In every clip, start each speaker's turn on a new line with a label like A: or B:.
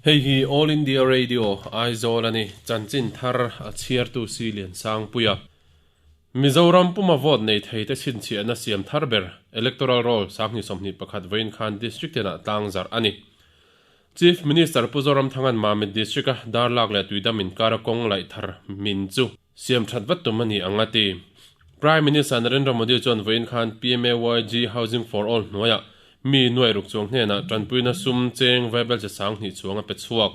A: Hei hi All India Radio, Aizawl a ni. Chanchin thar a chhiartu si Liansangpuia. Mizoram puma vote nei thei te chhinchhiahna siam thar ber Electoral Roll 2021 vawiin khan District tenah tlang zarh a ni. Chief Minister Pu Zoramthanga'n Mamit District-a Darlak leh Tuidam inkara kawng laih thar min chu siam that vat tum a ni ang a ti. Prime Minister Narendra Modi chuan vawiin khan PMAYG Housing for All hnuaiah mi nuai ruk chuang hnenah tanpuina sum cheng vaibelche 2000 chuang a pe chhuak.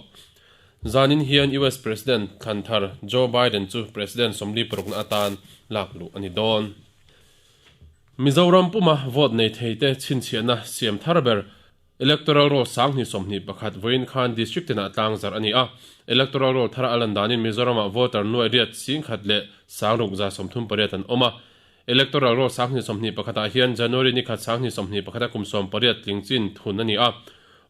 A: Zanin hian US President thlan thar Joe Biden chu President 46na atan lak luh a ni dawn. Mizoram puma vote nei theite chhinchhiahna siam thar ber Electoral Roll 2021 vawiin khan District tinah tlang zarh a ni a. Electoral Roll thar a lan danin Mizoramah voter nuai riat 1638 an awm a. Electoral Roll 2021 ah hian January ni khat 2021 a kum 18 tling chin thun a ni a.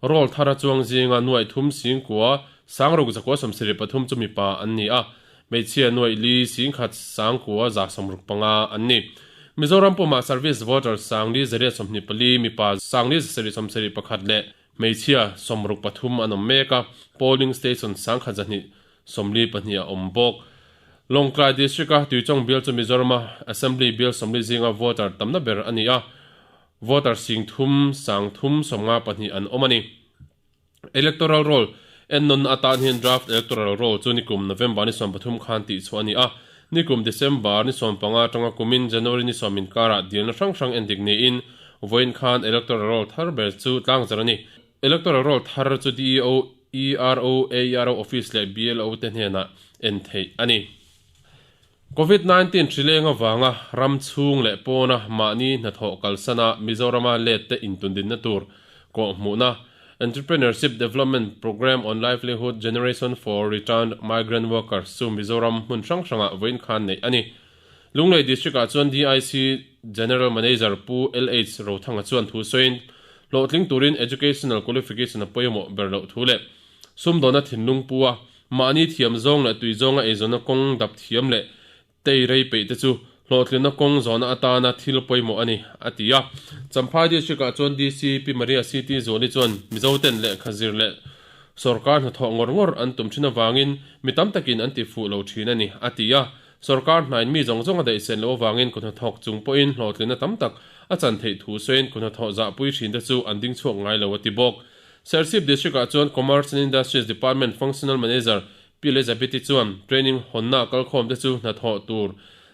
A: Roll thar a chuang zinga nuai thum singkua sangruk zakua 73 chu mipa an ni a. Hmeichhia nuaih li 10,000 sangkua 65 an ni. Mizoram pumah Service Voter 424, mipa 471 leh hmeichhia 63 an awm mek a, Polling Station 1242 a awm bawk. Lawngtlai District-a Tuichawng bial chu Mizorama Assembly bial 40 zinga voter tamna ber a ni a, voter 3 352 an awm a ni. Electoral Roll ennawnna atan hian Draft Electoral Roll chu nikum November ni 13 khan tihchhuah a ni a, nikum December ni 15 atanga kumin January ni 10 inkarah dilna hrang hrang endik niin vawiin khan Electoral Roll thar ber chu tlangzar a ni. Electoral Roll thar chu DEO, ERO, AERO Office leh BLO te hnenah en theih a ni. Covid 19 hrileng avanga ram chhung leh pawna mahni hnathawh kalsana Mizorama let te intundinna tur kawhhmuhna Entrepreneurship Development Programme on Livelihood Generation for Returned Migrant Workers chu Mizoram hmun hrang hrangah vawiin khan neih a ni. Lunglei District-ah chuan DIC General Manager Pu LH Rothanga chuan thu sawiin hlawhtling turin educational qualification a pawimawh ber loh thu leh sumdawna thinlung pu a Mahni thiam zawng leh tui zawnga eizawnna kawng dap thiam leh tei rei peih te chu hlawhtlinna kawng zawhna atana thil pawimawh a ni, a ti a. Champhai District-ah chuan DC Pi Maria CT Zuali chuan Mizoten lehkha zir leh sawrkar hnathawh ngawr ngawr an tum thin avangin mi tam takin an ti fuh lo thin a ni, a ti a. Sawrkar hnain mi zawng zawng a daihsen loh avangin kut hnathawk chung pawhin hlawhtlinna tam tak a chan theih thu sawiin kut hnathawh zahpui thin te chu an ding chhuak ngai lo, a ti bawk. Serchhip District-ah chuan Commerce and Industries Department Functional Manager Pi Elizabeth-i chuan training hawnna kalkhawmte chu hnathawh tur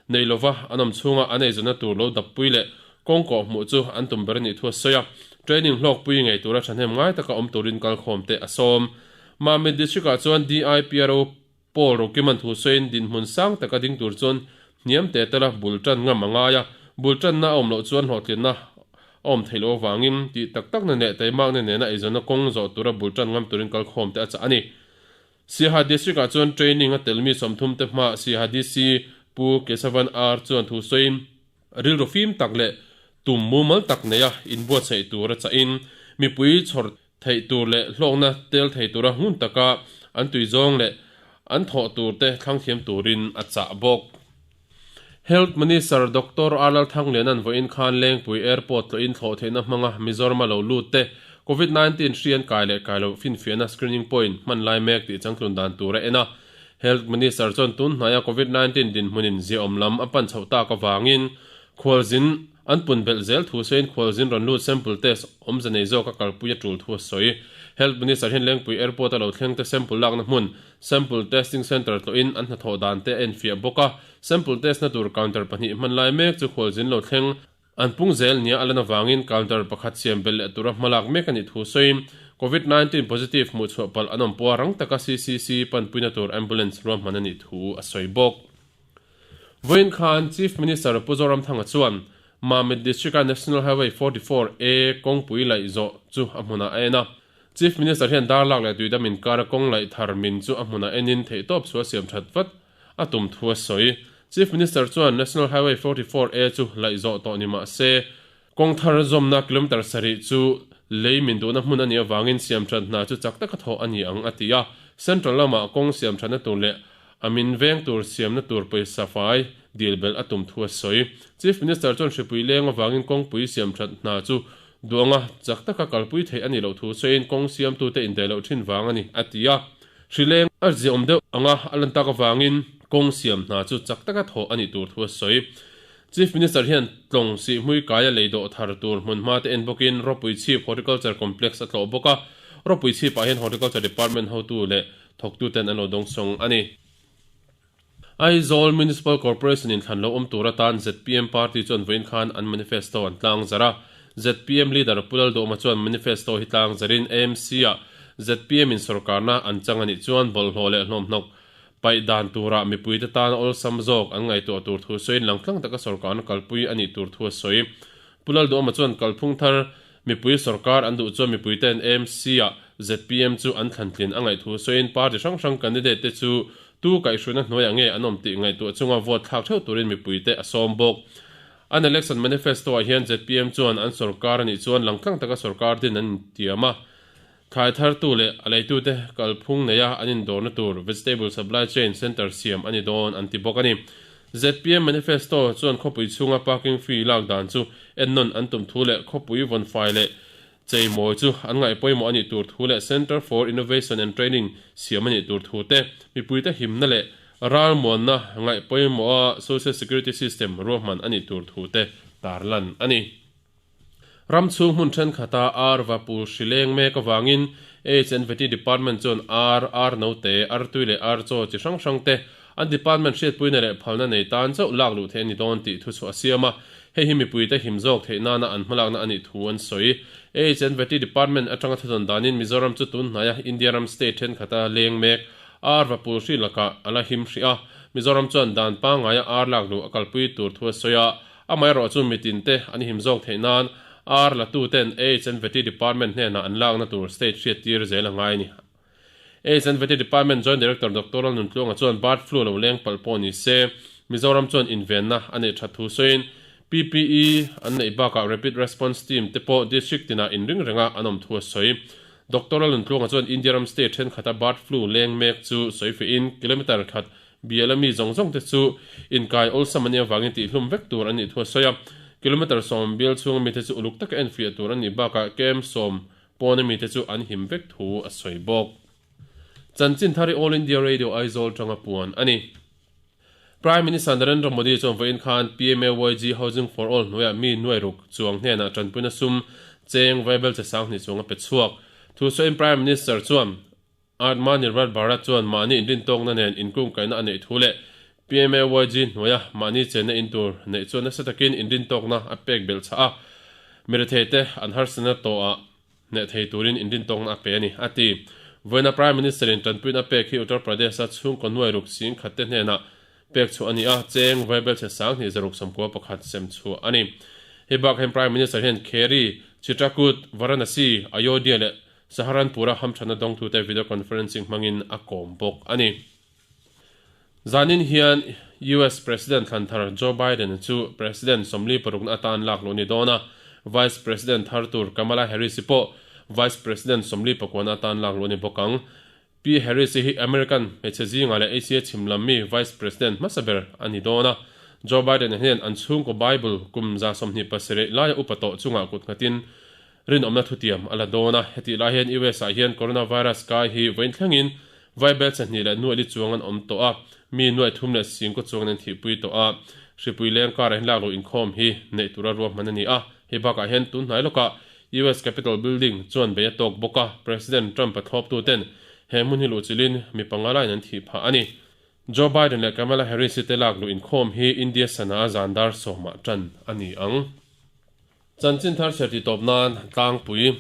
A: nei lova an awm chhunga an eizawnna tur lo dappui leh kawng kawh hmuh chu an tum ber a nih thu a sawi a, training hlawkpui ngei tura thahnem ngai taka awm turin kalkhawmte a sawm. Mamit District-ah chuan DIPRO Paul Rokiman thu sawiin dinhmun sang taka ding tur chuan hniam te tala bul tan ngam a ngai a, bul tanna a awm loh chuan hlawhtlinna a awm theih loh avangin tih tak takna leh taimakna nena eizawnna kawng zawh tura bul tan ngam turin kalkhawm te a chah a ni. Siaha District-ah chuan training a telmi 30 te hmaah Siaha DC Pu Kesavan R chuan thu sawiin rilru fim tak leh tum mumal tak neia inbuatsaih tur a chahin mipui chhawr theih tur leh hlawkna tel thei tura hmun taka an tui zawng leh an thawh tur te thlang thiam turin a chah bawk. Health Minister Doctor R Lalthangliana'n vawiin khan Lengpui Airport tlawhin thlawh theihna hmanga Mizorama lo lut te Covid 19 hri an kai leh kai loh finfiahna screening point hman lai mek tih changtlun dan tur a en a. Health Minister chuan tun hnaia Covid 19 dinhmunin ziaawm lam a pan chhoh tak avangin khualzin An pun belh zel thu sawiin khualzin rawn lut sample test awmze nei zawk a kalpui a tul thu a sawi. Health Minister hian Lengpui Airport a lo thleng te sample lakna hmun, Sample Testing Centre tlawhin an hnathawh dan te a enfiah bawk a. Sample test na tur counter pahnih hman lai mek chu khualzin lo thleng an pung zel nia a lan avangin counter pakhat siam belh leh tura hmalak mek a nih thu sawiin Covid 19 positive hmuhchhuah palh an awm pawha rang taka CCC panpuina tur ambulance ruahman a nih thu a sawi bawk. Vawiin khan Chief Minister Pu Zoramthanga chuan Mamit District-a National Highway 44 A kawngpui laih zawh chu a hmunah a en a. Chief Minister hian Darlak leh Tuidam inkara kawng laih thar min chu a hmunah enin theihtawp chu a siam that vat a tum thu a sawi. Chief Minister chuan National Highway 44 A chu laih zawh tawh ni mah se, kawng thar zawmna kilometre sarih chu lei min duhna hmun a nih avangin siam that hna chu chak taka thawh a ni ang a ti a. Central lamah kawng siam thatna tur leh A min veng tur siamna tur pawisa fai dil belh a tum thu a sawi. Chief Minister chuan hripui leng avangin kawngpui siam that hna chu Duanga chak taka kalpui theih a nih loh thu sawiin kawng siamtute indaih loh thin vang a ni, a ti a. Hrileng a ziaawm deuh anga a lan tak avangin kawng siam hna chu chak taka thawh a nih tur thu a sawi. Chief Minister hian tlawng sihhmui kaia lei dawh thar tur hmunhma te en bawkin Ropui Chhip Horticulture Complex a tlawh bawk a. Ropui Chhipah hian Horticulture Department hotu leh thawktuten an lo dawngsawng a ni. Aizawl Municipal Corporation in thlan lo awm tur atan zpm party chuan vawiin khan an manifesto an tlang zarh a. Zpm leader Pu Lalduhawma chuan manifesto hi tlang zarhin AMC-ah zpm in sawrkarna an chang a nih chuan bawlhhlawh leh hlawmhnawk paih dan turah mipuite tan awlsam zawk an ngaihtuah tur thu sawiin langtlang taka sawrkarna kalpui a nih tur thu a sawi. Pu Lalduhawma chuan kalphung thar mipui sawrkar an duh chuan mipuite'n AMC-ah zpm chu an thlantlin a ngaih thu sawiin party hrang hrang candidate te chu tu kaihhruaina hnuaiah nge an awm tih ngaihtuah chunga vote thlak theuh turin mipuite a sawm bawk. An election manifesto-ah hian zpm chuan an sawrkar a nih chuan langtlang taka sawrkar din an intiam a, thlai thartu leh a leitute kalphung neia an indawrna tur Vegetable Supply Chain Centre siam a ni dawn an ti bawk a ni. Zpm manifesto chuan khawpui chhunga parking fee lak dan chu ennawn an tum thu leh khawpui vawnfai leh cheimawi chu an ngaih pawimawh a nih tur thu leh Centre for Innovation and Training siam a nih tur thu te, mipuite himna leh ralmuanna ngaih pawimawha Social Security System ruahman a nih tur thu te tarlan a ni. Ram chhung hmun thenkhat-a ar va pul hri leng mek avangin HNVT Department chuan ar, ar note, artui leh ar chaw chi hrang hrang te an department hriatpuina leh phalna nei tan chauh lak luh theih a ni dawn tih thu chhuah a siam a, hei hi mipuite him zawk theih nana an hmalakna a nih thu an sawi. HNVT Department atanga thudawn danin Mizoram chu tun hnaia India ram state thenkhat-a leng mek ar va pul hri lakah a la him hrih a, Mizoram chuan dan pangngaia ar lak luh a kalpui tur thu a sawi a. Amaherawh chu mitin te an him zawk theih nan ar la tu ten Aids and Vety Department hnenah an lakna tur state hriat tir zel a ngai a ni. Aids and Vety Department Joint Director Doctor Lalnuntluanga chuan bird flu lo leng palh pawh ni se Mizoram chuan invenna a neih that thu sawiin PPE an neih bakah Rapid Response Team te pawh district tinah inring renga an awm thu a sawi. Doctor Lalnuntluanga chuan India ram state thenkhat a bird flu leng mek chu sawi fehin kilometre khat Biala mi zawng zawng te chu inkai awlsam a nih avangin tihhlum vek tur an nih thu a sawi a. Kilometre 10 bial chhunga mite chu uluk taka enfiah tur an nih bakah KM 10 pawna mite chu an him vek thu a sawi bawk. Chanchin thar hi All India Radio Aizawl tanga puan a ni. Prime Minister Narendra Modi chuan vawiin khan PMAYG Housing for All hnuaiah mi nuai ruk chuang hnenah tanpuina sum cheng vaibel che 2000 chuang a pe chhuak. Thu sawiin Prime Minister chuan Atmanirbhar Bharat chuan mahni inrintawkna nen inkungkaihna a neih thu leh PMAYG hnuaia mahni chenna in tur neih chuan nasa takin inrintawkna a pek belh chhah a, miretheite an harsatna tawhah hneh thei turin inrintawkna a pe a ni, a ti. Vawiina Prime Minister-in tanpuina a pek hi Uttar Pradesh-a chhungkaw nuai ruk sing khatte hnenah pek chhuah a ni a, cheng vaibelchhe 20 691 sem chhuah a ni. Hei bakah hian Prime Minister hian Kheri, Chitrakoot, Varanasi, Ayodhya leh Saharanpur-a hamthatna dawngtute video conferencing hmangin a kawm bawk a ni. Zanin hian US President thlan thar Joe Biden chu President 46 na atan lak luh a ni dawn a, Vice President thar tur Kamala Harris-i pawh Vice President 49 na atan lak luh a ni bawk ang. Pi Harris-i hi American hmeichhe zingah leh Asia chhim lam mi Vice President hmasa ber a ni dawn a. Joe Biden-a hian an chhungkaw Bible kum 27 laia upa tawh chungah kut nghatin Rinawmna thutiam a la dawn a, hetih lai hian US ah hian coronavirus kai hi vawiin thlengin vaibel chahnih leh nuaih li chuang an awm tawh a, mi nuaih thum leh singkaw chuangin an thihpui tawh a, hripui leng karah hian lakluh inkhawm hi neih tura ruahman a ni a, hei bakah hian tun hnai lawkah US Capitol Building chuan bei a tawk bawk a, President Trump a thlawptuten he hmun hi luhchilhin mi panga laiin an thih phah a ni. Joe Biden leh Kamala Harris te lakluh inkhawm hi India sana a zan dar sawmah tan a ni ang. Chanchin thar chhiar tih tawp nan tlangpui.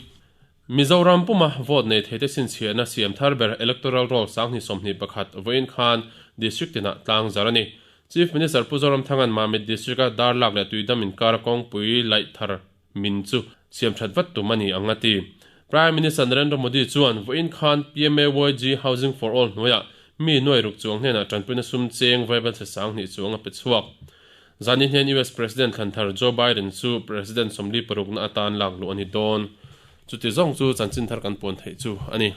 A: Mizoram puma vote nei theite chhinchhiahna siam thar ber Electoral Roll 2021 vawiin khan District tinah tlang zar a ni. Chief Minister Pu Zoramthanga'n Mamit District-a Darlak leh Tuidam inkara kawngpui laih thar min chu siam that vat tum a ni ang a ti. Prime Minister Narendra Modi chuan vawiin khan PMAYG Housing for All hnuaiah mi nuai ruk chuang hnenah tanpuina sum cheng vaibelchhe 2000 chuang a pe chhuak. Zani hnen US President thlan thar Joe Biden chu President 46 na atan lak luh a ni dawn. Chuti zawng chu chanchin thar kan puan theih chu a ni.